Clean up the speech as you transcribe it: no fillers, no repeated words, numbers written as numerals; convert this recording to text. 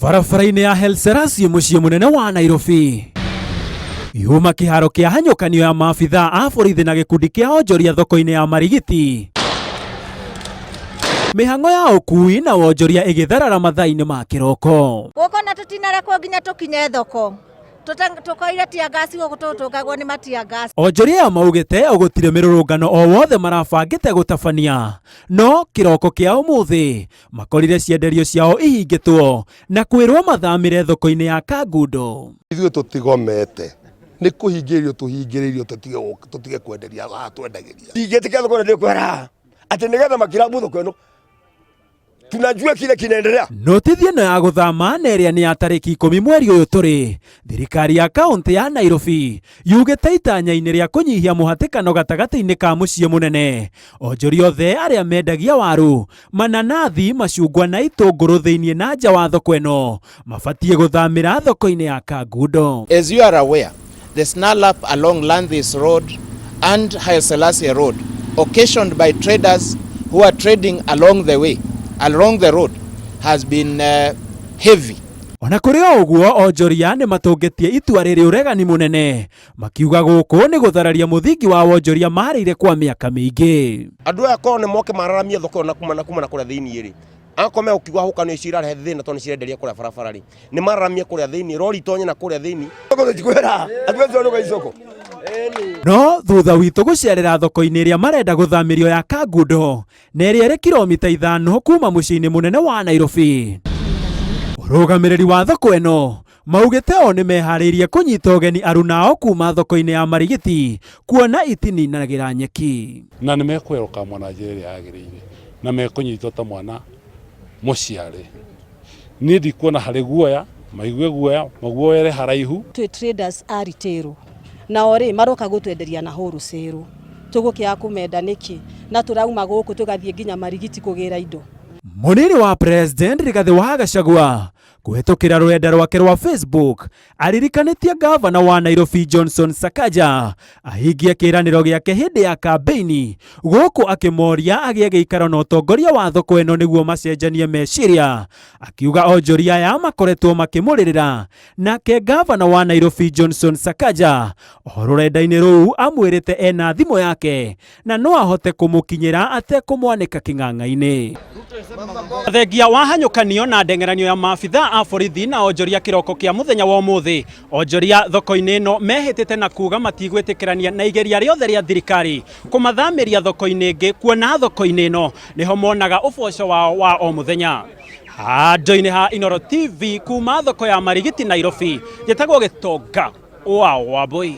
Barabara-inĩ ya Haile mũciĩ mũnene wa Nairobi, yuma kĩharo kĩa hanyũkanio ya maabithaa a borithi na gĩkundi kĩa onjoria thoko-inĩ ya Marigiti. Mĩhang'o ya ũkui na wonjoria ĩgĩtharara mathaa-inĩ ma kĩroko. Gũkũ na tũtinarekwo nginya tũkinye thoko, tũkoire tear gas gũkũ, tũtũngagwo nĩ ma tear gas. Onjoria aya maugĩte gũtirĩ mĩrũrũngano o wothe marabangĩte gũtabania, no kĩroko kĩa ũmũthĩ makorire cienderio ciao ihingĩtwo na kwĩrwo mathamĩre thoko-inĩ ya Kangundo. Ithuĩ tũtigomete, nĩ kũhingĩrĩrio tũhingĩrĩirio tũtige kwenderia haha twendagĩria. Ndingĩtĩkia thoko ĩno ndĩkwera atĩ nĩgetha makirabu thoko ĩno tunajua kile kinaendelea. Notithi ĩno ya gũthama na ĩrĩa nĩ ya tarĩki 10 mweri ũyũ tũrĩ, thirikari ya kaũntĩ ya Nairobi yugĩte itanya-inĩ rĩa kũnyihia mũhatĩkano gatagatĩ-inĩ ka mũciĩ mũnene, onjoria othe arĩa mendagia waru, mananathi, macungwa na itũngũrũ thĩinĩ na nja wa thoko ĩno mabatiĩ gũthamĩra thoko-inĩ ya Kangundo. As you are aware, the snarl up along Landhies Road and Haile Selassie Road, occasioned by traders who are trading along the way, along the road, has been heavy. Ona kũrĩ o ũguo, onjoria nĩ matũngĩtie itua rĩrĩ ũregani mũnene, makiuga gũkũ nĩ gũthararia mũthingi wa wonjoria marĩire kwa mĩaka mĩingĩ. Andũ aya korwo nĩ moke mararamie thoko ĩyo na kuma na kũrĩa thĩinĩ rĩ, akorwo megũkiuga hũkanio icio irarehe thĩna tondũ nĩ cirenderia kũrĩa barabara rĩ, nĩ mararamie kũrĩa thĩinĩ, rori itonye na kũrĩa thĩinĩ. Soko. No thutha witũ gũcerera thoko-inĩ ĩrĩa marenda gũthamĩrio ya Kangundo na ĩrĩa ĩrĩ kilomita 5 kuma mũciĩ-inĩ mũnene wa Nairobi, ũrũgamĩrĩri wa thoko ĩno maugĩte o nĩ meharĩirie kũnyita ũgeni arunao kuma thoko-inĩ ya Marigiti, kuona itininagĩra nyeki. Na nĩ mekwerũka na njĩra ĩrĩa yagĩrĩire na mekũnyitwo ta mwana mũciare. Niĩ ndikuona harĩ guoya, maigue guoya maguoere haraihu. Twĩ traders a retail, nao rĩ maroka gũtwenderia na wholesale, tũgũkĩaga kũmenda nĩkĩ na tũrauma gũkũ tũgathiĩ nginya Marigiti kũgĩra indo? Mũnini wa President Rigathĩ wa Gachagua kũhĩtũkĩra rũrenda rwake rwa Facebook aririkanĩtie gavana wa Nairobi Johnson Sakaja ahingie kĩĩranĩro gĩake hĩndĩ ya kambeini, gũkũ akĩmoria agĩe gĩikaro na ũtongoria wa thoko ĩno nĩguo macenjanie meciria, akiuga onjoria aya makoretwo makĩmũrĩrĩra. Nake gavana wa Nairobi Johnson Sakaja o rũrenda-inĩ rũu amwĩrĩte ena thimũ yake na no ahote kũmũkinyĩra atekũmwanĩka kĩng'ang'a-inĩ. Thengia wa hanyũkanio na ndeng'eranio ya maabitha a borithi na onjoria kĩroko kĩa mũthenya wa ũmũthĩ, onjoria thoko-inĩ ĩno mehĩtĩte na kuga matigwĩtĩkĩrania na igeria rĩothe rĩa thirikari kũmathamĩria thoko-inĩ ĩngĩ, kuona thoko-inĩ ĩno nĩho monaga ũboco wao wa o mũthenya. Handũ-inĩ ha Inoro TV kuma thoko ya Marigiti Nairobi, njĩtagwo Gĩtonga wa Wambui.